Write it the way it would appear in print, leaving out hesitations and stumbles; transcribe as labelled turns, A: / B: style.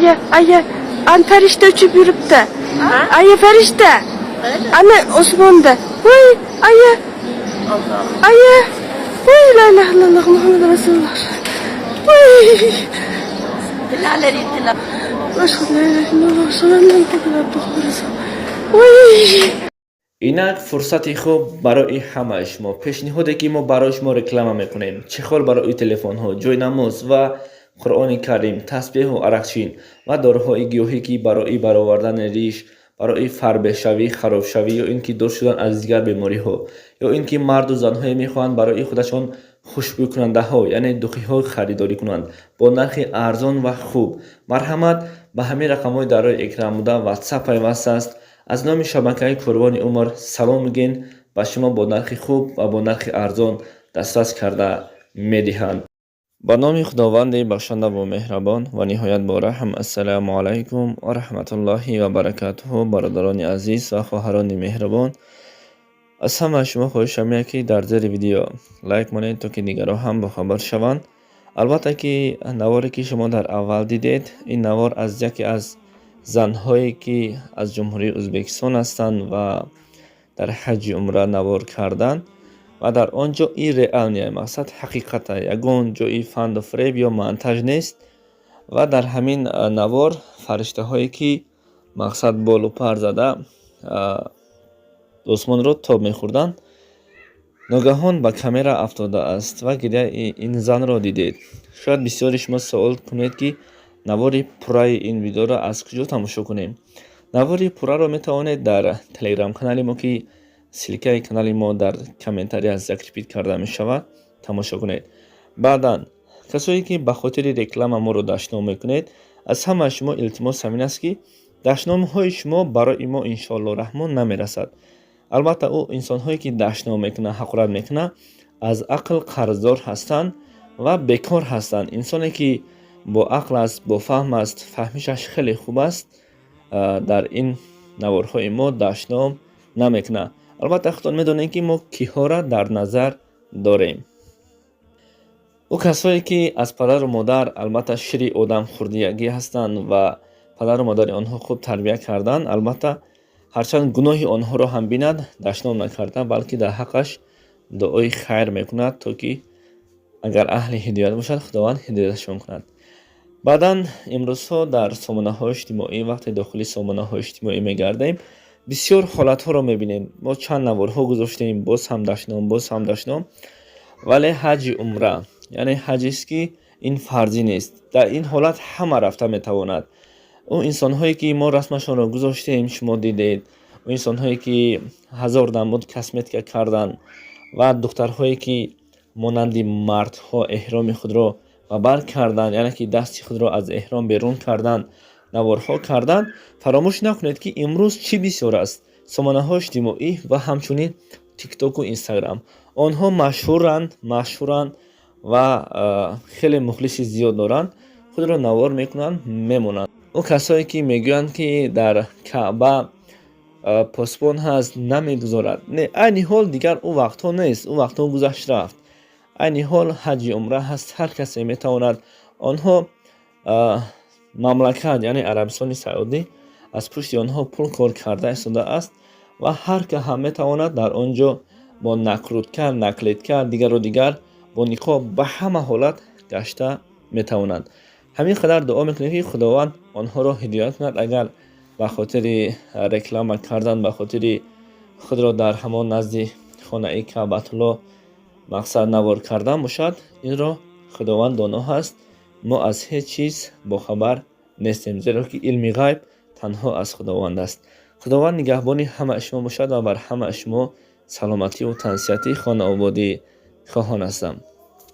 A: Aya, aya, an farishta uchib yuribdi. Aya, farishta. Ana osmonda. Voy, aya. Aya. Voy, la ilaha illalloh Muhammad rasululloh. Voy. Ashhadu an la ilaha illalloh wa ashhadu anna Muhammadan abduhu va rasuluh. Voy.
B: Инак фурсати хуб барои ҳамаи шумо. Пешниҳоде, ки мо барои шумо реклама мекунем: чехол барои телефонҳо, ҷойнамоз ва Қуръони Карим, тасбеҳу арақчин ва доруҳои гиёҳӣ, ки барои баровардани риш, барои фарбеҳшавӣ, харобшавӣ ё ин ки дур шудан аз дигар бемориҳо, ё ин ки марду занҳое мехоҳанд барои худашон хушбӯйкунандаҳо, яъне духиҳо харидорӣ кунанд бо нархи арзон ва хуб, марҳамат, ба ҳамин рақамҳои дар рӯи экран буда Ватсап пайваст аст. Аз номи шабакаи Қурбони Умр салом мегӯем ба шумо, бо нархи хуб ва бо нархи арзон дастрас карда медиҳанд. Ба номи Худованди бахшандаву меҳрабон ва ниҳоят бораҳм. Ассалому алайкум ва раҳматуллоҳи ва баракатуҳу. Бародарони азиз ва хоҳарони меҳрабон, аз ҳамаи шумо хоҳишам меяд, ки дар зери видео лайк монед, то ки дигарон ҳам бохабар шаванд. Албатта ки наворе, ки шумо дар аввал дидед, ин навор аз яке аз занҳое, ки аз Ҷумҳурии Ӯзбекистон ҳастанд ва дар ҳаҷи умра навор карданд ва дар он ҷо ин реальный, мақсад ҳақиқата, ягон ҷои фанду фиреб ё монтаж нест. Ва дар ҳамин навор фариштаҳое, ки мақсад болу пар зада осмонро тоб мехӯрданд, ногаҳон ба камера афтодааст ва гиряи ин занро дидед. Шояд бисёри шумо суол кунед, ки навори пурраи ин видеоро аз куҷо тамошо кунем. Навори пурраро метавонед дар телеграм-канали мо, ки ссылкаи канали мо дар комментария закрепить карда мешавад, тамошо кунед. Баъдан касое, ки ба хотири реклама моро дашном мекунед, аз ҳамаи шумо илтимос ҳамин аст, ки дашномҳои шумо барои мо, иншоалло раҳмон, намерасад. Албатта, ӯ инсонҳое, ки дашном мекунад, ҳақорат мекунад, аз ақл қарздор ҳастанд ва бекор ҳастанд. Инсоне, ки бо ақл аст, бофаҳм аст, фаҳмишаш хеле хуб аст, дар ин наворҳои мо дашном намекунад. Албатта, худтон медонед, ки мо киҳоро дар назар дорем. Ӯ касое, ки аз падару модар албатта шири одам хӯрдиягӣ ҳастанд ва падару модари онҳо хуб тарбия карданд, албатта, ҳарчанд гуноҳи онҳоро ҳам бинад, дашном накарда, балки дар ҳаққаш дуои хайр мекунад, то ки агар аҳли ҳидоят бошад, Худованд ҳидояташон кунад. Баъдан имрӯзҳо дар сомонаҳои иҷтимоӣ, вақте дохили сомонаҳои иҷтимоӣ мегардем, бисёр ҳолатҳоро мебинем. Мо чанд наворҳо гузоштем, боз ҳам дашном, боз ҳам дашном. Вале ҳаҷи умра, яъне ҳаҷест, ки ин фарзӣ нест, дар ин ҳолат ҳама рафта метавонад. Ӯ инсонҳое, ки мо расмашонро гузоштем, шумо дидед, ӯ инсонҳое, ки ҳазор намуд косметика карданд ва духтарҳое, ки монанди мардҳо эҳроми худро ба бар карданд, яъне ки дасти худро аз эҳром берун карданд, наворҳо карданд. Фаромӯш накунед, ки имрӯз чӣ бисёр аст: сомонаҳои иҷтимоӣ ва ҳамчунин Тиктоку Инстаграм. Онҳо машҳуранд, машҳуранд ва хеле мухлиси зиёд доранд, худро навор мекунанд, мемонанд. Ӯ касое, ки мегӯянд, ки дар Каъба посбон ҳаст, намегузорад, не, айни ҳол дигар ӯ вақтҳо нест, ӯ вақтҳо гузашт, рафт. Айни ҳол ҳаҷи умра ҳаст, ҳар касе метавонад. Онҳо, мамлакат, яъне Арабистони Саудӣ, аз пушти онҳо пул кор карда истодааст ва ҳар ка ҳам метавонад дар он ҷо бо накрутка, наклейка, дигару дигар, бо ниқоб, ба ҳама ҳолат гашта метавонанд. Ҳамин қадар дуо мекунем, ки Худованд онҳоро ҳидоят кунад. Агар ба хотири реклама кардан, ба хотири худро дар ҳамон назди хонаи Каъбатулло мақсад навор кардан бошад, инро Худованд доно ҳаст, мо аз ҳеҷ чиз бохабар нестем, зеро ки илми ғайб танҳо аз Худованд аст. Худованд нигаҳбони ҳамаи шумо бошад ва бар ҳамаи шумо саломативу тансиҳатӣ, хонаободӣ хоҳон ҳастам.